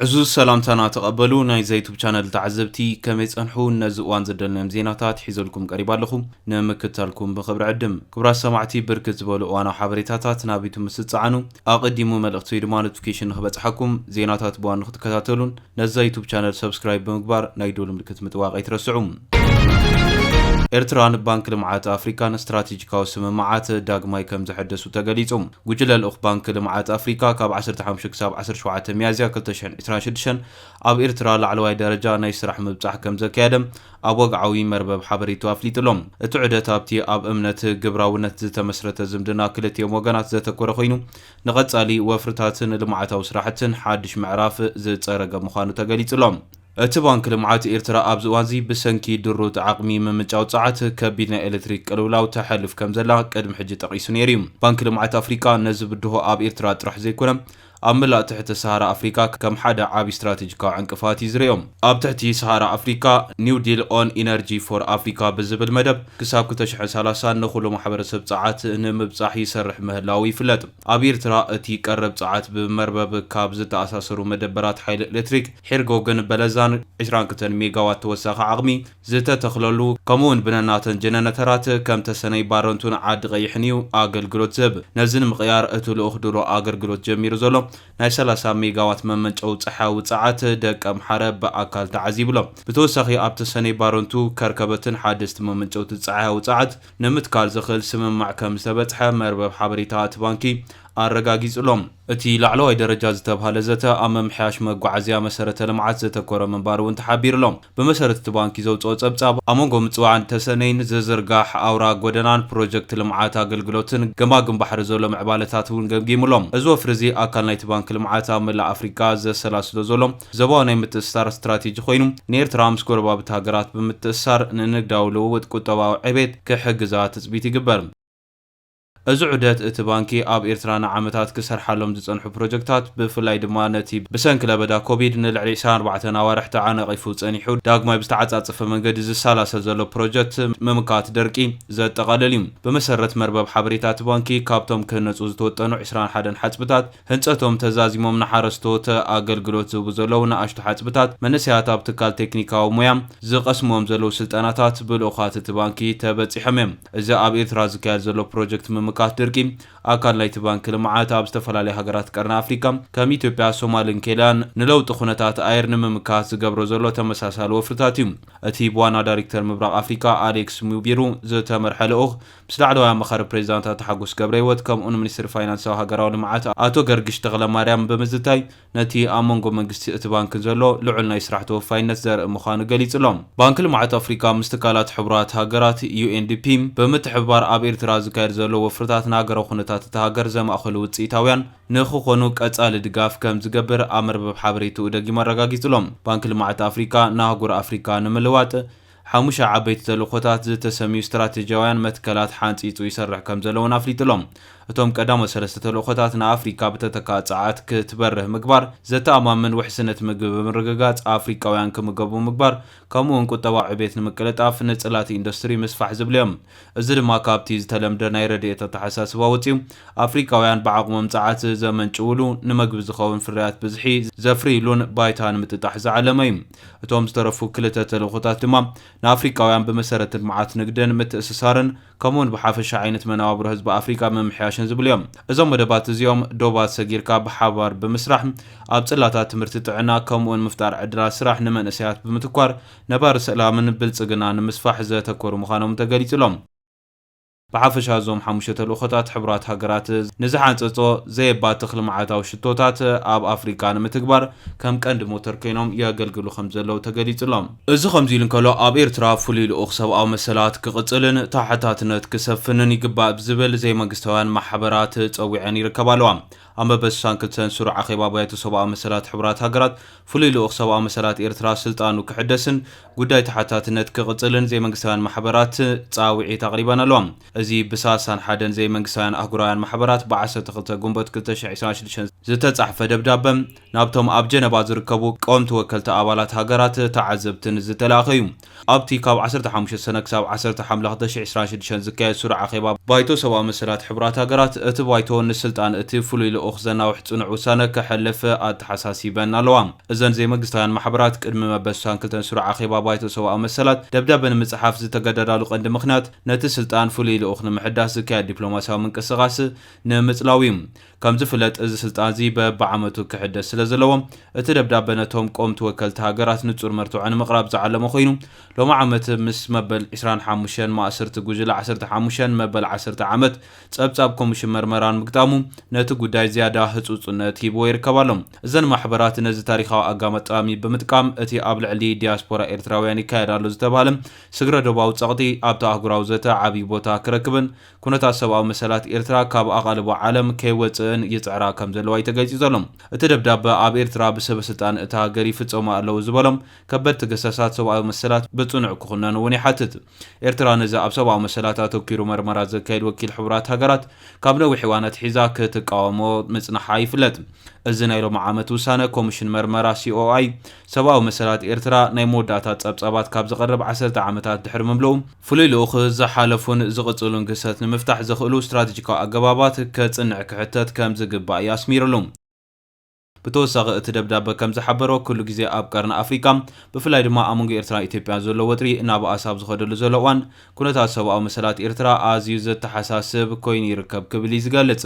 ዕዙዝ ሰላምታና ተቐበሉ ናይዛ ዩቱብ ቻነል ተዓዘብቲ፣ ከመይ ጸንሑ? ነዚ እዋን ዘደልናዮም ዜናታት ሒዘልኩም ቀሪባ ኣለኹ። ንምክታልኩም ብኽብሪ ዕድም። ክቡራት ሰማዕቲ፣ ብርክት ዝበሉ እዋናዊ ሓበሬታታት ናብ ዩቱብ ምስ ዝጸዓኑ፣ ኣቐዲሙ መልእኽቲ ወይ ድማ ኖቲፊኬሽን ንኽበጽሓኩም፣ ዜናታት ብዋን ንኽትከታተሉን ነዛ ዩቱብ ቻነል ሰብስክራይብ ብምግባር ናይ ደወል ምልክት ምጥዋቕ ኣይትረስዑ። ኤርትራን ባንክ ልምዓት ኣፍሪካን ስትራቴጂካዊ ስምምዓት ዳግማይ ከም ዘሐደሱ ተገሊጹ። ጉጅለ ልኡኽ ባንክ ልምዓት ኣፍሪካ ካብ ዓሰርተ ሓሙሽተ ክሳብ ዓሰርተ ሸውዓተ ሚያዝያ ክልተ ሽሕን ዕስራን ሽዱሽተን ኣብ ኤርትራ ላዕለዋይ ደረጃ ናይ ስራሕ ምብጻሕ ከም ዘካየደ ኣብ ወግዓዊ መርበብ ሓበሬቱ ኣፍሊጡ ኣሎ። እቲ ዑደት ኣብቲ ኣብ እምነት ግብራውነት ዝተመስረተ ዝምድና ክልቲኦም ወገናት ዘተኮረ ኮይኑ፣ ንቐጻሊ ወፍርታትን ልምዓታዊ ስራሕትን ሓድሽ ምዕራፍ ዝጸረገ ምዃኑ ተገሊጹ ኣሎ። እቲ ባንክ ልምዓት ኤርትራ ኣብዚ እዋንዚ ብሰንኪ ድሩት ዓቕሚ ምምንጫው ጸዓት ከቢድ ናይ ኤሌክትሪክ ቅልውላው ተሕልፍ ከም ዘላ ቅድሚ ሕጂ ጠቒሱ ነይሩ እዩ። ባንክ ልምዓት ኣፍሪካ ነዚ ብድሆ ኣብ ኤርትራ ጥራሕ ዘይኮነ ኣብ መላእ ትሕቲ ሰሃራ ኣፍሪካ ከም ሓደ ዓቢ ስትራቴጂካዊ ዕንቅፋት እዩ ዝርእዮ። ኣብ ትሕቲ ሰሃራ ኣፍሪካ ኒው ዲል ኦን ኢነርጂ ፎር ኣፍሪካ ብዝብል መደብ ክሳብ ክልተ ሽሕን ሰላሳን ንኹሉ ማሕበረሰብ ጸዓት ንምብጻሕ ይሰርሕ ምህላዉ ይፍለጥ። ኣብ ኤርትራ እቲ ቀረብ ጸዓት ብመርበብ ካብ ዝተኣሳሰሩ መደበራት ሓይሊ ኤሌክትሪክ ሒርጎግን በለዛን ዕስራን ክልተን ሜጋዋት ተወሳኺ ዓቕሚ ዝተተኽለሉ፣ ከምኡ እውን ብነናተን ጀነረተራት ከም ተሰነይ ባረንቱን ዓዲ ቀይሕን እዩ ኣገልግሎት ዝህብ። ነዚ ንምቕያር እቲ ልኡኽ ድሮ ኣገልግሎት ጀሚሩ ዘሎ ናይ ሰላሳ ሜጋዋት መመንጨዊ ጸሓያዊ ጸዓት ደቀምሓረ ብኣካል ተዓዚቡ ኣሎ። ብተወሳኺ ኣብ ተሰነይ ባረንቱ ከርከበትን ሓደስቲ መመንጨውቲ ጸሓያዊ ጸዓት ንምትካል ዘኽእል ስምምዕ ከም ዝተበጽሐ መርበብ ሓበሬታ እቲ ባንኪ ኣረጋጊጹ ኣሎ። እቲ ላዕለዋይ ደረጃ ዝተብሃለ ዘተ ኣብ ምምሕያሽ መጓዓዝያ መሰረተ ልምዓት ዘተኮረ ምንባሩ እውን ተሓቢሩ ኣሎ። ብመሰረት እቲ ባንኪ ዘውጽኦ ጸብጻብ፣ ኣብ መንጎ ምጽዋዕን ተሰነይን ዝዝርጋሕ ኣውራ ጎደናን ፕሮጀክት ልምዓት ኣገልግሎትን ገማግም ባሕሪ ዘሎ ምዕባለታት እውን ገምጊሙ ኣሎ። እዚ ወፍሪ እዚ ኣካል ናይቲ ባንኪ ልምዓት ኣብ መላእ ኣፍሪካ ዘሰላስሎ ዘሎ ዞባዊ ናይ ምትእስሳር ስትራቴጂ ኮይኑ፣ ንኤርትራ ምስ ጎረባብቲ ሃገራት ብምትእስሳር ንንግዳዊ ልውውጥ ቁጠባዊ ዕቤት ክሕግዛ ትጽቢት ይግበር። እዚ ዑደት እቲ ባንኪ ኣብ ኤርትራ ንዓመታት ክሰርሓሎም ዝጸንሑ ፕሮጀክታት፣ ብፍላይ ድማ ነቲ ብሰንኪ ለበዳ ኮቪድ ንልዕሊ ዕስራን ኣርባዕተን ኣዋርሕ ተዓናቒፉ ጸኒሑ ዳግማይ ብዝተዓጻጸፈ መንገዲ ዝሰላሰል ዘሎ ፕሮጀክት ምምካት ደርቂ ዘጠቓልል እዩ። ብመሰረት መርበብ ሓበሬታ እቲ ባንኪ፣ ካብቶም ክህነጹ ዝተወጠኑ ዕስራን ሓደን ሓጽብታት፣ ህንጸቶም ተዛዚሞም ንሓረስቶት ኣገልግሎት ዝህቡ ዘለዉ ንኣሽቱ ሓጽብታት፣ መንእሰያት ኣብ ትካል ቴክኒካዊ ሞያ ዝቐስምዎም ዘለዉ ስልጠናታት ብልኡኻት እቲ ባንኪ ተበጺሖም እዮም። እዚ ኣብ ኤርትራ ዝካየድ ዘሎ ፕሮጀክት ምምካት ድርቂ፣ ኣካል ናይቲ ባንኪ ልምዓት፣ ኣብ ዝተፈላለዩ ሃገራት ቀርኒ ኣፍሪካ ከም ኢትዮጵያ፣ ሶማልን ኬንያን ንለውጢ ኩነታት ኣየር ንምምካት ዝገብሮ ዘሎ ተመሳሳሊ ወፍርታት እዩ። እቲ ብዋና ዳይሬክተር ምብራቕ ኣፍሪካ ኣሌክስ ሙቢሩ ዝተመርሐ ልኡኽ ምስ ላዕለዋይ ኣማኻሪ ፕሬዚዳንት ኣቶ ሓጎስ ገብረህይወት ከምኡን ሚኒስትር ፋይናንሳዊ ሃገራዊ ልምዓት ኣቶ ገርግሽ ተኽለማርያም ብምዝታይ፣ ነቲ ኣብ መንጎ መንግስቲ እቲ ባንክን ዘሎ ልዑል ናይ ስራሕ ተወፋይነት ዘርኢ ምዃኑ ገሊጹ ኣሎ። ባንኪ ልምዓት ኣፍሪካ ምስ ትካላት ሕቡራት ሃገራት፣ ዩ ኤን ዲ ፒ፣ ብምትሕብባር ኣብ ኤርትራ ዝካየድ ዘሎ ወፍርታት ንሃገራዊ ኩነታት እታ ሃገር ዘማእኸሉ ውፅኢታውያን ንኽኾኑ ቀጻሊ ድጋፍ ከም ዝገብር ኣብ መርበብ ሓበሬትኡ ደጊሙ ኣረጋጊጹ ኣሎ። ባንኪ ልምዓት ኣፍሪካ ንኣህጉር ኣፍሪካ ንምልዋጥ ሓሙሽተ ዓበይቲ ተልእኾታት ዝተሰምዩ ስትራቴጂያውያን መትከላት ሓንጺጹ ይሰርሕ ከም ዘሎ እውን ኣፍሊጡ ኣሎ። እቶም ቀዳሞት ሰለስተ ተልእኾታት ንኣፍሪካ ብተተካእ ጸዓት ክትበርህ ምግባር፣ ዘተኣማምን ውሕስነት ምግቢ ብምርግጋጽ፣ ኣፍሪካውያን ክምገቡ ምግባር፣ ከምኡ እውን ቁጠባዊ ዕቤት ንምቅልጣፍ ንጽላት ኢንዱስትሪ ምስፋሕ ዝብሉ እዮም። እዚ ድማ ካብቲ ዝተለምደ ናይ ረድኤት ኣተሓሳስባ ወጺኡ፣ ኣፍሪካውያን ብዓቕሞም ጸዓት ዘመንጭውሉ፣ ንመግቢ ዝኸውን ፍርያት ብዝሒ ዘፍርይሉን ባይታ ንምጥጣሕ ዝዓለመ እዩ። እቶም ዝተረፉ ክልተ ተልእኾታት ድማ ንኣፍሪካውያን ብመሰረት ልምዓት ንግድን ምትእስሳርን፣ ከምኡውን ብሓፈሻ ዓይነት መነባብሮ ህዝቢ ኣፍሪካ ምምሕያሽን ዝብሉ እዮም። እዞም መደባት እዚኦም ዶባት ሰጊርካ ብሓባር ብምስራሕ ኣብ ጽላታት ትምህርቲ፣ ጥዕና፣ ከምኡውን ምፍጣር ዕድላት ስራሕ ንመንእሰያት ብምትኳር ነባሪ ሰላምን ብልጽግና ንምስፋሕ ዘተኮሩ ምዃኖም ተገሊጹ ኣሎ። ብሓፈሻ እዞም ሓሙሽተ ተልእኾታት ሕቡራት ሃገራት ንዝሓንጸጾ ዘየባትኽ ልምዓታዊ ሽቶታት ኣብ ኣፍሪካ ንምትግባር ከም ቀንዲ ሞተር ኮይኖም የገልግሉ ከም ዘለዉ ተገሊጹ ኣሎ። እዚ ከምዚ ኢሉ እንከሎ፣ ኣብ ኤርትራ ፍሉይ ልኡኽ ሰብኣዊ መሰላት ክቕጽልን ተሓታትነት ክሰፍንን ይግባእ ብዝብል ዘይመንግስታውያን ማሕበራት ጸዊዐን ይርከባ ኣለዋ። ኣብ መበል ስሳን ክልተን ስሩዕ ኣኼባ ባይቶ ሰብኣዊ መሰላት ሕቡራት ሃገራት፣ ፍሉይ ልኡኽ ሰብኣዊ መሰላት ኤርትራ ስልጣኑ ክሕደስን ጉዳይ ተሓታትነት ክቕጽልን ዘይመንግስታውያን ማሕበራት ጻውዒት ኣቕሪበን ኣለዋ። እዚ ብሳልሳን ሓደን ዘይመንግስታውያን ኣህጉራውያን ማሕበራት ብዓሰርተ ክልተ ግንቦት ክልተ ሽሕን ዕስራን ሽዱሽተን ዝተጻሕፈ ደብዳበ ናብቶም ኣብ ጀነቫ ዝርከቡ ቀወምቲ ወከልቲ ኣባላት ሃገራት ተዓዘብትን ዝተላእኸ እዩ። ኣብቲ ካብ ዓሰርተ ሓሙሽተ ሰነ ክሳብ ዓሰርተ ሓምለ ክልተ ሽሕን ዕስራን ሽዱሽተን ዝካየድ ስሩዕ ኣኼባ ባይቶ ሰብኣዊ መሰላት ሕቡራት ሃገራት፣ እቲ ባይቶ ንስልጣን እቲ ፍሉይ ልኡኽ ዘናውሕ ጽኑዕ ውሳነ ከሕልፍ ኣተሓሳሲበን ኣለዋ። እዘን ዘይመንግስታውያን ማሕበራት ቅድሚ መበል ስሳን ክልተን ስሩዕ ኣኼባ ባይቶ ሰብኣዊ መሰላት ደብዳበ ንምጽሓፍ ዝተገደዳሉ ቀንዲ ምኽንያት ነቲ ስልጣን ፍሉይ ልኡኽ ንምሕዳስ ዝካየድ ዲፕሎማስያዊ ምንቅስቓስ ንምጽላው እዩ። ከም ዝፍለጥ እዚ ስልጣን እዚ በብዓመቱ ክሕደስ ስለ ዘለዎ እቲ ደብዳበ ነቶም ቀወምቲ ወከልቲ ሃገራት ንጹር መርትዖ ንምቕራብ ዝዓለመ ኮይኑ ሎሚ ዓመት ምስ መበል ዕስራን ሓሙሽተን ማእሰርቲ ጉጅለ ዓሰርተ ሓሙሽተ መበል ዓሰርተ ዓመት ጸብጻብ ኮሚሽን መርመራን ምግጣሙ ነቲ ጉዳይ ዝያዳ ህጹጽነት ሂብዎ ይርከብ ኣሎ። እዘን ማሕበራት ነዚ ታሪኻዊ ኣጋጣሚ ብምጥቃም እቲ ኣብ ልዕሊ ዲያስፖራ ኤርትራውያን ይካየድ ኣሎ ዝተባህለ ስግረ ዶባዊ ጸቕጢ ኣብቲ ኣህጉራዊ ዘተ ዓብዪ ቦታ ክረክብን ኩነታት ሰብኣዊ መሰላት ኤርትራ ካብ ኣቓልቦ ዓለም ከይወጽእን ይጽዕራ ከም ዘለዋ እዩ ተገሊጹ ዘሎ። እቲ ደብዳበ ኣብ ኤርትራ ብሰበ ስልጣን እታ ሃገር ይፍጸሙ ኣለዉ ዝበሎም ከበድቲ ገሰሳት ሰብኣዊ መሰላት ብጽኑዕ ክኹነኑ እውን ይሓትት። ኤርትራ ነዚ ኣብ ሰብኣዊ መሰላት ኣተኪሩ መርመራ ዘካየድ ወኪል ሕቡራት ሃገራት ካብ ነዊሕ እዋን ኣትሒዛ ክትቃወሞ ምጽናሓ ይፍለጥ። እዚ ናይ ሎሚ ዓመት ውሳነ ኮሚሽን መርመራ C O I ሰብኣዊ መሰላት ኤርትራ ናይ መወዳእታ ጸብጻባት ካብ ዘቕርብ ዓሰርተ ዓመታት ድሕሪ ምምልኡ ፍሉይ ልኡኽ ዝሓለፉን ዝቕጽሉን ግሰት ንምፍታሕ ዘኽእሉ ስትራቴጂካዊ ኣገባባት ከጽንዕ ክሕተት ከም ዝግባእ እዩ ኣስሚሩሉ። ብተወሳኺ እቲ ደብዳበ ከም ዝሓበሮ ኩሉ ግዜ ኣብ ቀርኒ ኣፍሪካ ብፍላይ ድማ ኣብ መንጎ ኤርትራን ኢትዮጵያን ዘሎ ወጥሪ እናበኣሰ ኣብ ዝኸደሉ ዘሎ እዋን ኩነታት ሰብኣዊ መሰላት ኤርትራ ኣዝዩ ዘተሓሳስብ ኮይኑ ይርከብ ክብል እዩ ዝገልጽ።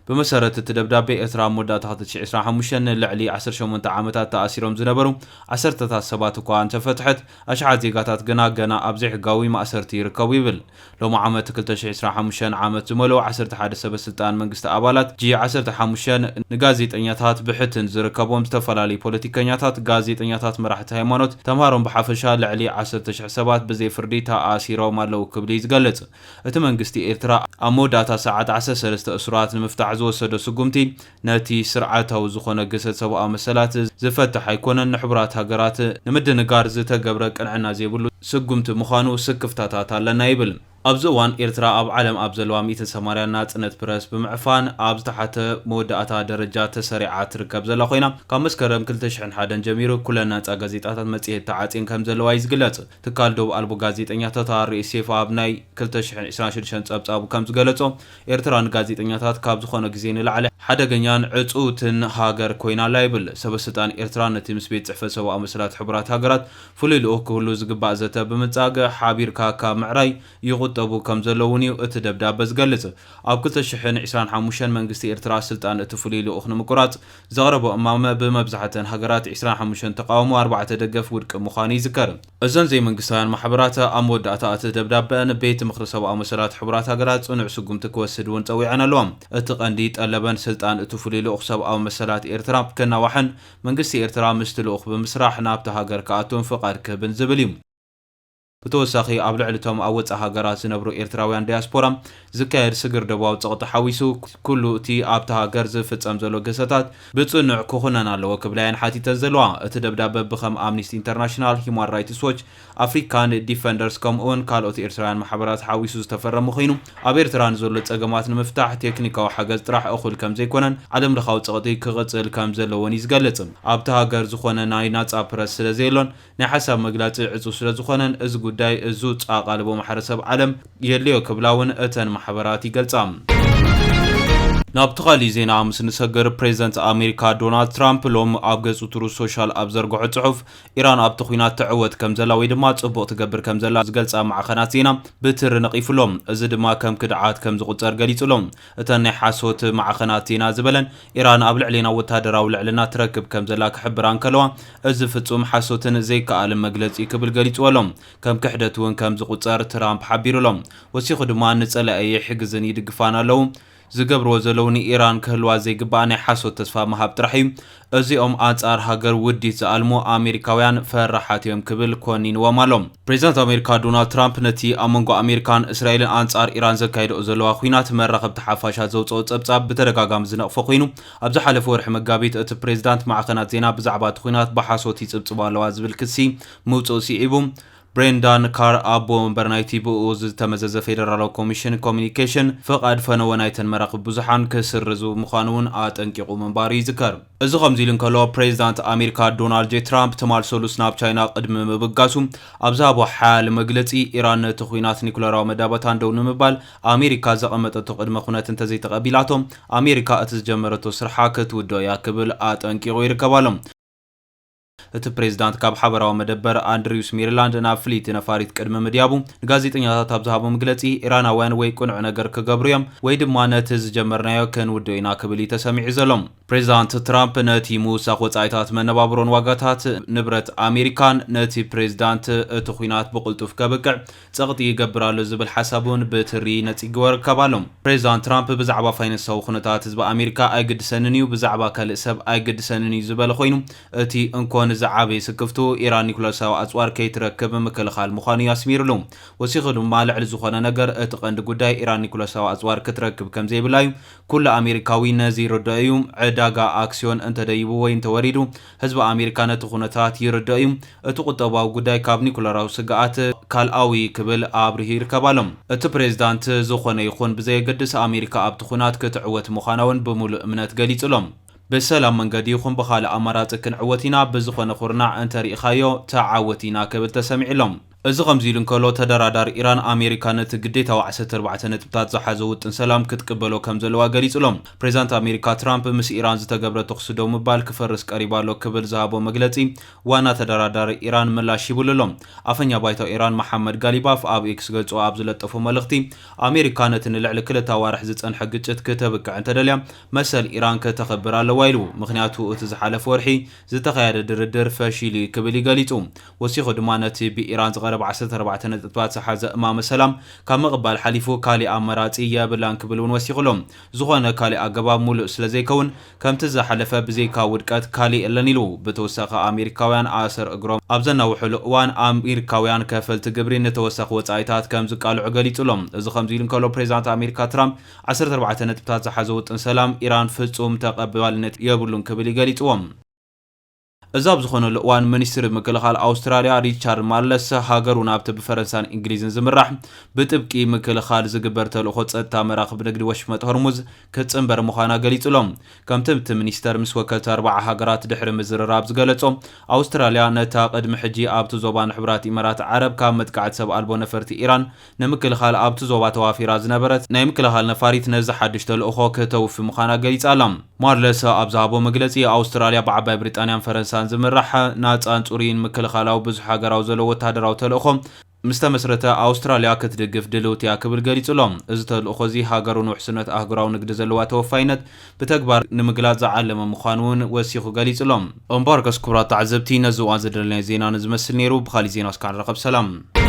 ብመሰረት እቲ ደብዳቤ ኤርትራ ኣብ መወዳእታ ክልተ ሽሕ ዕስራን ሓሙሽተን ንልዕሊ ዓሰርተ ሸሞንተ ዓመታት ተኣሲሮም ዝነበሩ ዓሰርተታት ሰባት እኳ እንተፈትሐት ኣሽሓት ዜጋታት ግና ገና ኣብ ዘይሕጋዊ ማእሰርቲ ይርከቡ ይብል። ሎሚ ዓመት ክልተ ሽሕ ዕስራን ሓሙሽተን ዓመት ዝመልኦ ዓሰርተ ሓደ ሰበ ስልጣን መንግስቲ ኣባላት ጂ ዓሰርተ ሓሙሽተ ንጋዜጠኛታት ብሕትን ዝርከቦም ዝተፈላለዩ ፖለቲከኛታት፣ ጋዜጠኛታት፣ መራሕቲ ሃይማኖት፣ ተምሃሮን ብሓፈሻ ልዕሊ ዓሰርተ ሽሕ ሰባት ብዘይ ፍርዲ ተኣሲሮም ኣለዉ ክብል እዩ ዝገልጽ። እቲ መንግስቲ ኤርትራ ኣብ መወዳእታ ሰዓት ዓሰርተ ሰለስተ እሱራት ንምፍታሕ ዝወሰዶ ስጉምቲ ነቲ ስርዓታዊ ዝኾነ ግሰት ሰብኣዊ መሰላት ዝፈትሕ ኣይኮነን፣ ንሕቡራት ሃገራት ንምድንጋር ዝተገብረ ቅንዕና ዘይብሉ ስጉምቲ ምዃኑ ስክፍታታት ኣለና ይብል። ኣብዚ እዋን ኤርትራ ኣብ ዓለም ኣብ ዘለዋ ሚእትን ሰማንያን ናጽነት ፕረስ ብምዕፋን ኣብ ዝተሓተ መወዳእታ ደረጃ ተሰሪዓ ትርከብ ዘላ ኮይና ካብ መስከረም ክልተ ሽሕን ሓደን ጀሚሩ ኩለን ናጻ ጋዜጣታት መጽሔት ተዓጽየን ከም ዘለዋ እዩ ዝግለጽ። ትካል ዶብ ኣልቦ ጋዜጠኛታት R S F ኣብ ናይ ክልተ ሽሕን ዕስራን ሽዱሽተን ጸብጻቡ ከም ዝገለጾ ኤርትራ ንጋዜጠኛታት ካብ ዝኾነ ግዜ ንላዕሊ ሓደገኛን ዕጹውትን ሃገር ኮይና ኣላ ይብል። ሰበ ስልጣን ኤርትራ ነቲ ምስ ቤት ጽሕፈት ሰብኣዊ መሰላት ሕቡራት ሃገራት ፍሉይ ልኡኽ ክህሉ ዝግባእ ዘተ ብምንጻግ ሓቢርካ ካብ ምዕራይ ይቑጠቡ ከም ዘለውን እዩ እቲ ደብዳበ ዝገልጽ። ኣብ ክልተ ሽሕን ዕስራን ሓሙሽተን መንግስቲ ኤርትራ ስልጣን እቲ ፍሉይ ልኡኽ ንምቁራጽ ዘቕረቦ እማመ ብመብዛሕተን ሃገራት ዕስራን ሓሙሽተን ተቓውሞ ኣርባዕተ ደገፍ ውድቂ ምዃኑ ይዝከር። እዘን ዘይመንግስታውያን ማሕበራት ኣብ መወዳእታ እቲ ደብዳበአን ቤት ምኽሪ ሰብኣዊ መሰላት ሕቡራት ሃገራት ጽኑዕ ስጉምቲ ክወስድ እውን ጸዊዐን ኣለዋ። እቲ ቀንዲ ጠለበን ስልጣን እቲ ፍሉይ ልኡኽ ሰብኣዊ መሰላት ኤርትራ ክናዋሕን መንግስቲ ኤርትራ ምስቲ ልኡኽ ብምስራሕ ናብቲ ሃገር ክኣቱን ፍቓድ ክህብን ዝብል እዩ። ብተወሳኺ ኣብ ልዕሊ እቶም ኣብ ወጻኢ ሃገራት ዝነብሩ ኤርትራውያን ዳያስፖራ ዝካየድ ስግር ደባዊ ጸቕጢ ሓዊሱ ኩሉ እቲ ኣብታ ሃገር ዝፍጸም ዘሎ ግህሰታት ብጽኑዕ ክኹነን ኣለዎ ክብላ እየን ሓቲተን ዘለዋ። እቲ ደብዳበ ብኸም ኣምኒስቲ ኢንተርናሽናል፣ ሂዩማን ራይትስ ዎች፣ ኣፍሪካን ዲፈንደርስ ከምኡውን ካልኦት ኤርትራውያን ማሕበራት ሓዊሱ ዝተፈረመ ኮይኑ ኣብ ኤርትራ ንዘሎ ጸገማት ንምፍታሕ ቴክኒካዊ ሓገዝ ጥራሕ እኹል ከም ዘይኮነን ዓለም ለኻዊ ጸቕጢ ክቕጽል ከም ዘለዎን እዩ ዝገልጽ። ኣብታ ሃገር ዝኾነ ናይ ናጻ ፕረስ ስለ ዘየሎን ናይ ሓሳብ መግላጺ ዕጹ ስለ ዝኾነን እዚ ጉዳይ እዙ ጻ ቃልቦ ማሕበረሰብ ዓለም የድልዮ ክብላ እውን እተን ማሕበራት ይገልጻ። ናብቲ ካሊእ ዜና ምስ ንሰግር ፕሬዚደንት ኣሜሪካ ዶናልድ ትራምፕ ሎም ኣብ ገጹ ትሩዝ ሶሻል ኣብ ዘርግሖ ጽሑፍ ኢራን ኣብቲ ኲናት ትዕወት ከም ዘላ ወይ ድማ ጽቡቕ ትገብር ከም ዘላ ዝገልጻ ማዕኸናት ዜና ብትሪ ነቒፉሎም። እዚ ድማ ከም ክድዓት ከም ዝቑጸር ገሊጹሎም። እተን ናይ ሓሶት ማዕኸናት ዜና ዝበለን ኢራን ኣብ ልዕሌና ወታደራዊ ልዕልና ትረክብ ከም ዘላ ክሕብራ እንከለዋ እዚ ፍጹም ሓሶትን ዘይከኣልን መግለጺ ክብል ገሊጽዎ ኣሎ። ከም ክሕደት እውን ከም ዝቑጸር ትራምፕ ሓቢሩሎም። ወሲኹ ድማ ንጸላኢ ይሕግዝን ይድግፋን ኣለዉ። ዝገብርዎ ዘለዉ ንኢራን ክህልዋ ዘይግባእ ናይ ሓሶት ተስፋ ምሃብ ጥራሕ እዩ። እዚኦም ኣንጻር ሃገር ውዲት ዝኣልሙ ኣሜሪካውያን ፈራሓት እዮም ክብል ኮኒንዎም ኣሎ። ፕሬዚዳንት ኣሜሪካ ዶናልድ ትራምፕ ነቲ ኣብ መንጎ ኣሜሪካን እስራኤልን ኣንጻር ኢራን ዘካይደኦ ዘለዋ ኲናት መራኸብቲ ሓፋሻት ዘውፅኦ ጸብጻብ ብተደጋጋሚ ዝነቕፎ ኮይኑ ኣብ ዝሓለፈ ወርሒ መጋቢት እቲ ፕሬዚዳንት ማዕኸናት ዜና ብዛዕባ እቲ ኲናት ብሓሶት ይጽብጽባ ኣለዋ ዝብል ክሲ ምውፅኡ ስዒቡ ብሬንዳን ካር፣ ኣቦ መንበር ናይቲ ብኡ ዝተመዘዘ ፌደራላዊ ኮሚሽን ኮሚኒኬሽን፣ ፍቓድ ፈነወ ናይተን መራኽብ ብዙሓን ክስርዙ ምዃኑ እውን ኣጠንቂቑ ምንባሩ ይዝከር። እዚ ከምዚ ኢሉ እንከሎ፣ ፕሬዚዳንት ኣሜሪካ ዶናልድ ጄ ትራምፕ ትማል ሰሉስ ናብ ቻይና ቅድሚ ምብጋሱ ኣብ ዝሃቦ ሓያል መግለጺ፣ ኢራን ነቲ ኲናት ኒኩለራዊ መዳበታን ደው ንምባል ኣሜሪካ ዘቐመጠቶ ቅድመ ኩነት እንተዘይተቐቢላቶ፣ ኣሜሪካ እቲ ዝጀመረቶ ስርሓ ክትውድኦ እያ ክብል ኣጠንቂቑ ይርከብ ኣሎ። እቲ ፕሬዚዳንት ካብ ሓበራዊ መደበር ኣንድሪውስ ሜሪላንድ ናብ ፍልይቲ ነፋሪት ቅድሚ ምድያቡ፣ ንጋዜጠኛታት ኣብ ዝሃቦ መግለጺ፣ ኢራናውያን ወይ ቅኑዕ ነገር ክገብሩ እዮም ወይ ድማ ነቲ ዝጀመርናዮ ክንውድኦ ኢና ክብል እዩ ተሰሚዑ ዘሎ። ፕሬዚዳንት ትራምፕ ነቲ ምውሳኽ ወጻኢታት መነባብሮን ዋጋታት ንብረት ኣሜሪካን ነቲ ፕሬዚዳንት እቲ ኲናት ብቕልጡፍ ከብቅዕ ጸቕጢ ይገብር ኣሎ ዝብል ሓሳብ እውን ብትሪ ነጺግዎ ይርከብ ኣሎ። ፕሬዚዳንት ትራምፕ ብዛዕባ ፋይናንሳዊ ኩነታት ህዝቢ ኣሜሪካ ኣይግድሰንን እዩ፣ ብዛዕባ ካልእ ሰብ ኣይግድሰንን እዩ ዝበለ ኮይኑ፣ እቲ እንኮ ንዝዓበየ ስክፍቱ ኢራን ኒኩለሳዊ ኣጽዋር ከይትረክብ ምክልኻል ምዃኑ እዩ ኣስሚሩሉ። ወሲኹ ድማ ልዕሊ ዝኾነ ነገር እቲ ቀንዲ ጉዳይ ኢራን ኒኩለሳዊ ኣጽዋር ክትረክብ ከም ዘይብላ እዩ። ኩሉ ኣሜሪካዊ ነዚ ይርድኦ እዩ። ዕዳጋ ኣክስዮን እንተደይቡ ወይ እንተወሪዱ ህዝቢ ኣሜሪካ ነቲ ኩነታት ይርድኦ እዩ። እቲ ቁጠባዊ ጉዳይ ካብ ኒኩለራዊ ስግኣት ካልኣዊ ክብል ኣብሪሁ ይርከብ ኣሎ። እቲ ፕሬዚዳንት ዝኾነ ይኹን ብዘየገድስ ኣሜሪካ ኣብቲ ኩናት ክትዕወት ምዃና እውን ብምሉእ እምነት ገሊጹ ኣሎ። ብሰላም መንገዲ ይኹን ብኻልእ ኣማራጺ ክንዕወት ኢና፣ ብዝኾነ ኩርናዕ እንተሪኢኻዮ ተዓወት ኢና ክብል ተሰሚዑ ኣሎ። እዚ ከምዚ ኢሉ እንከሎ፣ ተደራዳሪ ኢራን ኣሜሪካ ነቲ ግዴታዊ ዓሰርተ ኣርባዕተ ነጥብታት ዝሓዘ ውጥን ሰላም ክትቅበሎ ከም ዘለዋ ገሊጹ ኣሎ። ፕሬዚዳንት ኣሜሪካ ትራምፕ ምስ ኢራን ዝተገብረ ተኹሲ ደው ምባል ክፈርስ ቀሪቡ ኣሎ ክብል ዝሃቦ መግለጺ ዋና ተደራዳሪ ኢራን ምላሽ ሂቡሉ ኣሎ። ኣፈኛ ባይቶ ኢራን መሓመድ ጋሊባፍ ኣብ ኤክስ ገጹ ኣብ ዝለጠፎ መልእኽቲ፣ ኣሜሪካ ነቲ ንልዕሊ ክልተ ኣዋርሕ ዝጸንሐ ግጭት ክተብቅዕ እንተደልያ መሰል ኢራን ከተኽብር ኣለዋ ኢሉ። ምኽንያቱ እቲ ዝሓለፈ ወርሒ ዝተኻየደ ድርድር ፈሺሉ እዩ ክብል እዩ ገሊጹ። ወሲኹ ድማ ነቲ ብኢራን ዝቐረበ ዓሰርተ ኣርባዕተ ነጥብታት ዝሓዘ እማመ ሰላም ካብ ምቕባል ሓሊፉ ካሊእ ኣማራጺ የብላን ክብል እውን ወሲኹ ኣሎ። ዝኾነ ካሊእ ኣገባብ ሙሉእ ስለ ዘይከውን፣ ከምቲ ዝሓለፈ ብዘይካ ውድቀት ካሊእ የለን ኢሉ። ብተወሳኺ ኣሜሪካውያን ኣሰር እግሮም ኣብ ዘናውሕሉ እዋን ኣሜሪካውያን ከፈልቲ ግብሪ ንተወሳኺ ወጻኢታት ከም ዝቃልዑ ገሊጹ ኣሎ። እዚ ከምዚ ኢሉ እንከሎ ፕሬዚዳንት ኣሜሪካ ትራምፕ ዓሰርተ ኣርባዕተ ነጥብታት ዝሓዘ ውጥን ሰላም ኢራን ፍጹም ተቐባልነት የብሉን ክብል እዩ ገሊጽዎ። እዚ ኣብ ዝኾነሉ እዋን ሚኒስትሪ ምክልኻል ኣውስትራልያ ሪቻርድ ማርለስ ሃገሩ ናብቲ ብፈረንሳን እንግሊዝን ዝምራሕ ብጥብቂ ምክልኻል ዝግበር ተልእኾ ጸጥታ መራኽብ ንግዲ ወሽመጥ ሆርሙዝ ክትጽንበር ምዃና ገሊጹ ኣሎ። ከምቲ እቲ ሚኒስተር ምስ ወከልቲ ኣርባዓ ሃገራት ድሕሪ ምዝርራብ ዝገለጾ፣ ኣውስትራልያ ነታ ቅድሚ ሕጂ ኣብቲ ዞባ ንሕቡራት ኢማራት ዓረብ ካብ መጥቃዕቲ ሰብ ኣልቦ ነፈርቲ ኢራን ንምክልኻል ኣብቲ ዞባ ተዋፊራ ዝነበረት ናይ ምክልኻል ነፋሪት ነዚ ሓድሽ ተልእኾ ክተውፊ ምዃና ገሊጻ ኣላ። ማርለስ ኣብ ዝሃቦ መግለጺ፣ ኣውስትራልያ ብዓባይ ብሪጣንያን ፈረንሳን ዝምራሕ ናጻን ጽሩይን ምክልኻላዊ ብዙሕ ሃገራዊ ዘለዎ ወተሃደራዊ ተልእኾ ምስ ተመስረተ ኣውስትራልያ ክትድግፍ ድልውቲ እያ ክብል ገሊጹ ኣሎ። እዚ ተልእኾ እዚ ሃገሩ ንውሕስነት ኣህጉራዊ ንግዲ ዘለዋ ተወፋይነት ብተግባር ንምግላጽ ዝዓለመ ምዃኑ እውን ወሲኹ ገሊጹ ኣሎ። እምበኣርከስ ክቡራት ተዓዘብቲ፣ ነዚ እዋን ዘደለናዮ ዜና ንዝመስል ነይሩ። ብኻሊእ ዜና እስካብ ንራኸብ ሰላም።